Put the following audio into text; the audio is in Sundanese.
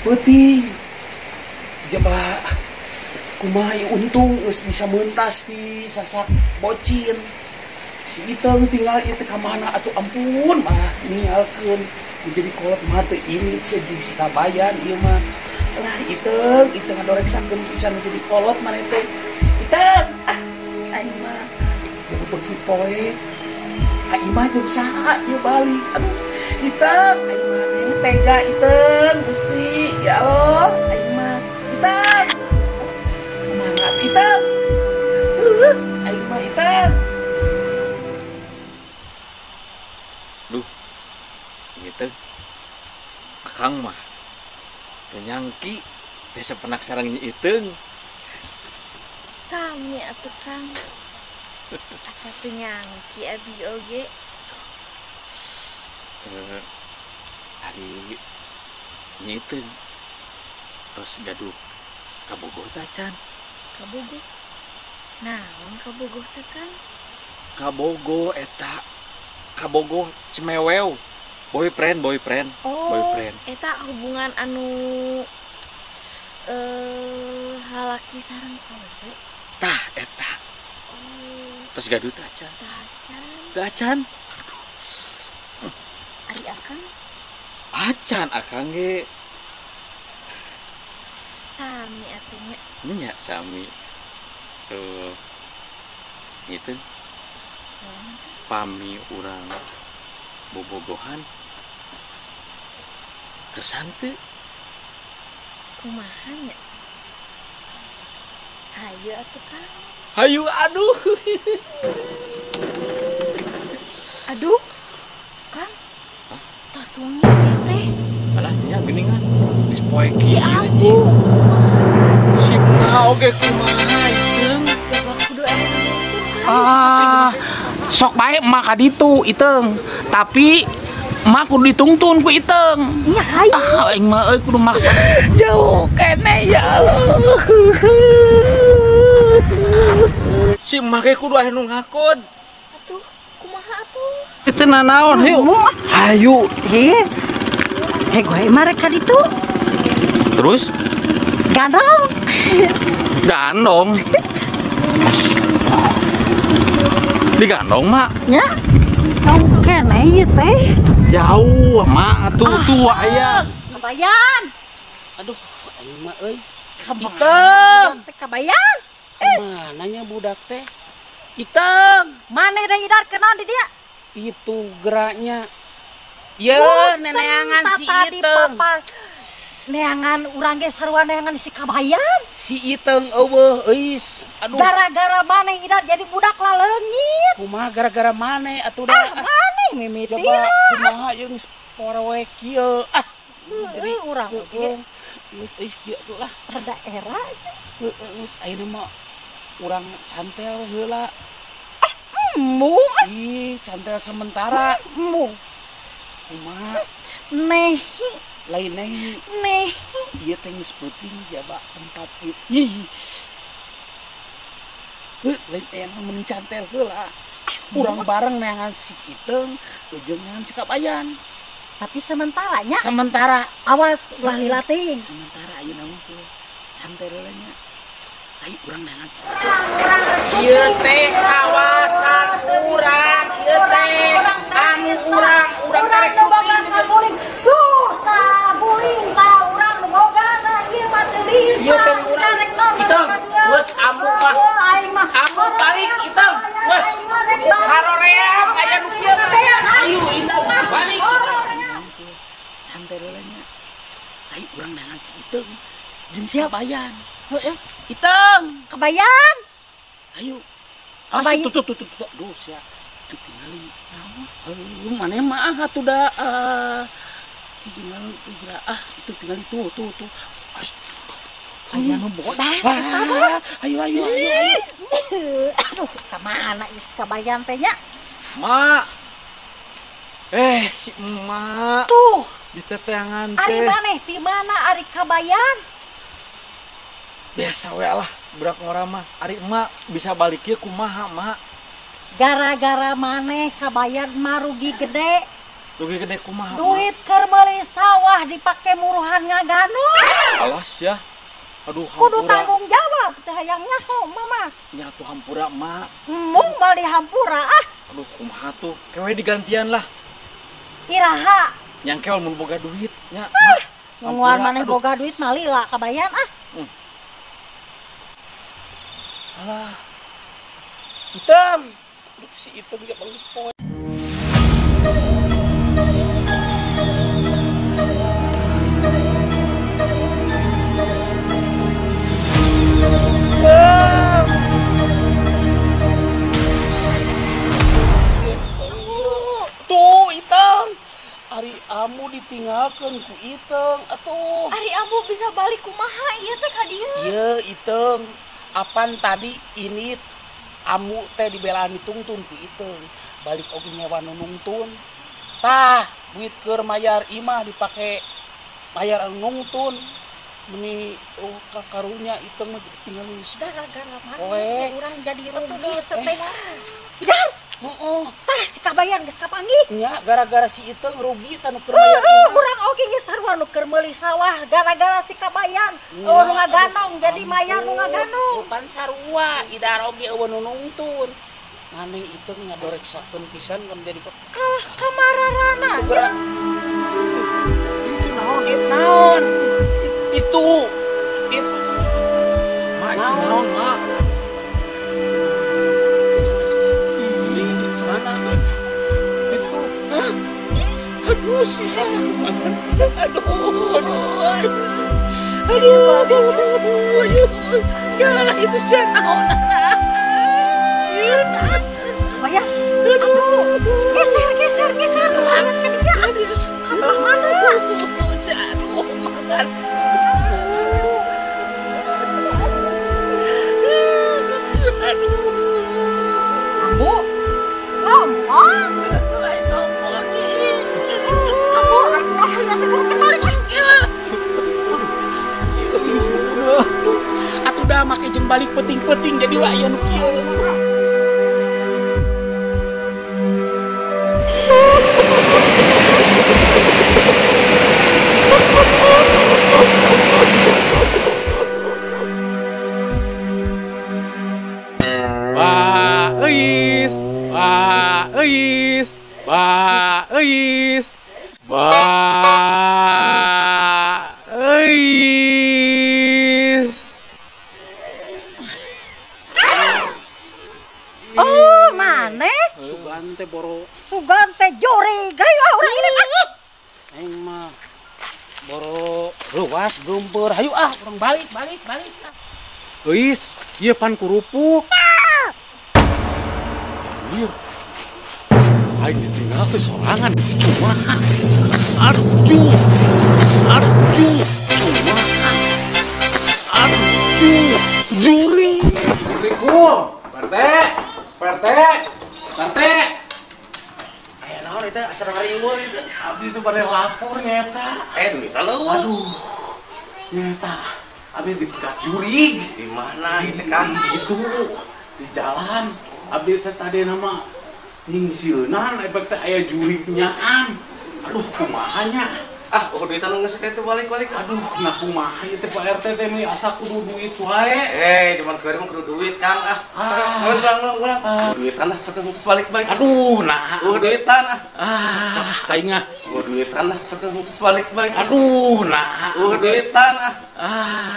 Peuting. Jaba kumaha untung geus bisa mentas di sasak bocin. Si Iteung tinggal ieu teh ka mana atuh ampun mah ninggalkeun jadi kolot mah teu ini si Kabayan ieu mah. Lah Iteung, Iteung ngadoreksakeun pisan jadi kolot maneh teh. Iteung, ah aing mah jadi beuki poe. Ka imah jeung saha ieu balik. Aduh, Iteung, aing mah tega Iteung, Gusti. Ya Allah, aing mah Iteung. Kumaha Iteung? Aing mah Iteung. Duh, Iteung. Akang mah teu nyangki teh sapenak sareng Nyi Iteung. Sami atuh Kang. Asa teu nyangki abi oge. Ari Nyi Iteung tos gaduh kabogoh teh acan. Kabogoh? Naon kabogoh teh Kang? Kabogoh eta kabogoh cemewew. Boyfriend, boyfriend. Oh, boyfriend. Eta hubungan anu halaki sareng awewe. Tah eta. Oh. Tos gaduh teh acan. Tah acan. Teh acan. Aduh. Ari akang? Acan akang ge. Sami atuh nya. Nya sami. Tuh. Gitu. Pami urang bobogohan kersan teu? Kumaha nya? Hayu atuh Kang. Hayu aduh. Aduh. Kang. Hah? Tos wengi teh. Alah nya geuningan. Geus poe si kieu. Si emak oge kumaha Iteung? Coba kudu aya nu. Ah. Sok bae emak ka ditu Iteung, tapi emak kudu ditungtun ku Iteung. Nya hayu. Ah aing mah euy kudu maksa jauh keneh ya Allah. Si emak ge kudu aya nu ngakod. Atuh kumaha atuh? Teu nanaon hayu. Hayu. Heh. Heh gue mah rek ka ditu. Terus? Gandong. Gandong. Digandong mak? Ya, jauh keneh ieu teh. Jauh mak, tuh tua aya. Kabayan. Aduh, aing mah euy. Iteung. Kabayan. Kumaha nya budak teh? Iteung. Maneh deui idar kenaon di dia? Itu geraknya. Ye, neneangan si Iteung. Neangan urang ge sarua neangan si Kabayan. Si Iteung eueuh euis. Aduh. Gara-gara maneh idar jadi budak laleungit. Kumaha gara-gara maneh atuh da? Ah, maneh mimitina. Coba kumaha ieu geus porowe kieu. Ah, jadi urang oge geus euis kieu atuh lah. Rada era. Heeh, geus ayeuna mah urang cantel heula. Ah, embung. Ih, cantel sementara. Embung. Kumaha? Nehi. Lain nehi. Nehi. Ieu teh geus peuting jaba tempat ieu. Ih. Lain aya nu mencantel heula. Urang bareng neangan si Iteung jeung neangan si Kabayan. Tapi sementara nya. Sementara. Awas ulah lila teuing. Sementara ayeuna mah cantel heula nya. Ayo urang neangan si Iteung. Ieu teh kawasan urang, ieu teh anu urang, urang rek syuting. Duh, saguling tah urang nu boga ieu mah teu bisa. Ieu teh urang. Iteung, geus amuk mah. Amuk balik Iteung, geus. Haroream aya nu kieu. Ayo Iteung, balik. Santai heula nya. Ayo urang neangan si Iteung jeung si Kabayan. Heeh. Iteung, Kabayan. Ayo. Awas tuh tuh tuh tuh. Duh sia. Tuh tingali. Heuh, maneh mah atuh da. Cicing tuh geura. Ah, itu tingali tuh tuh tuh. Aya nu bodas eta mah. Ayo ayo ayo. Aduh, ka mana ieu si Kabayan teh nya? Mak. Si emak. Tuh, diteteangan teh. Ari maneh ti mana ari Kabayan? Biasa we lah, budak ngora mah. Ari emak bisa balik ieu kumaha, Mak? Gara-gara maneh Kabayan mah rugi gede. Rugi gede kumaha? Duit keur meuli sawah dipake muruhan ngaganong. Alas ya. Aduh, hampura. Kudu tanggung jawab teh hayang nyaho mama. Nya tuh hampura, Mak. Mung meuli hampura ah. Aduh, kumaha tuh? Kewe digantian lah. Iraha. Yang kewe mun boga duit nya. Ah, nungguan maneh boga duit mah lila kabayan ah. Alah. Hitam. Aduh, si Hitam dia bagus poe. Tuh, Itang. Ari amu ditinggalkeun ku Iteng atuh. Ari amu bisa balik kumaha ieu teh ka dieu? Ieu Iteng, apan tadi ini amu teh dibelaan ditungtun ku Iteng. Balik oge nyewa nu nungtun. Tah, duit keur mayar imah dipake mayar anu nungtun. Meni oh karunya Iteng mah tinggal geus gara-gara maneh urang jadi rugi seteh. Idar. Heeh. Tah si kabayan geus kapanggih. Nya gara-gara si Iteng rugi tah nu keur mayar imah. Urang oge geus sarua nu keur meuli sawah gara-gara si kabayan. Oh nu ngaganong jadi mayar nu ngaganong. Pan sarua idar oge eueuh nu nungtun. Maneh Iteng ngadoreksakeun pisan kan jadi kalah kamararana. Itu naon? Itu naon? Itu Ma, itu naon, Ma? Mana? Itu. Hah? Aduh, sih. Aduh, aduh. Aduh, aduh. Ya, itu sih naon. Sieun. Maya. Aduh. Geser, geser, geser. Kemana ka dinya? Kabelah mana? Aduh, makan. Ambu, ngomong. Ambu, atuh dah make jeung balik peting-peting jadi lah aya nu kieu. Ba eis, ba eis. Oh, maneh? Sugan teh boro. Sugan teh jurig. Hayu ah urang ini ah. Aing mah boro ruas geumpeur. Hayu ah urang balik, balik, balik. Eis, ieu pan kerupuk. Ieu. Aing ditinggal ke sorangan kumaha. Aduh, aduh, kumaha. Aduh, juri. Assalamualaikum. Pak RT, Pak RT, Pak RT. Aya naon eta asa ngariweuh itu. Abdi teh bade lapor nyata. Duit leuweuh. Aduh. Nyata. Abdi dipegat jurig. Di mana itu Kang? Itu di jalan. Abdi teh tadi nama nyingsieunan efek teh aya jurignyaan. Aduh, kumaha nya? Ah, oh duitan nu geus kitu balik-balik. Aduh, nah kumaha ieu teh Pak RT teh meni asa kudu duit wae. Cuman keur mah kudu duit Kang ah. Ulang, ulang, ulang. Duitan lah sok geus balik-balik. Aduh, nah oh duitan ah. Ah, aing ah. Oh duitan lah sok geus balik-balik. Aduh, nah oh duitan ah. Ah.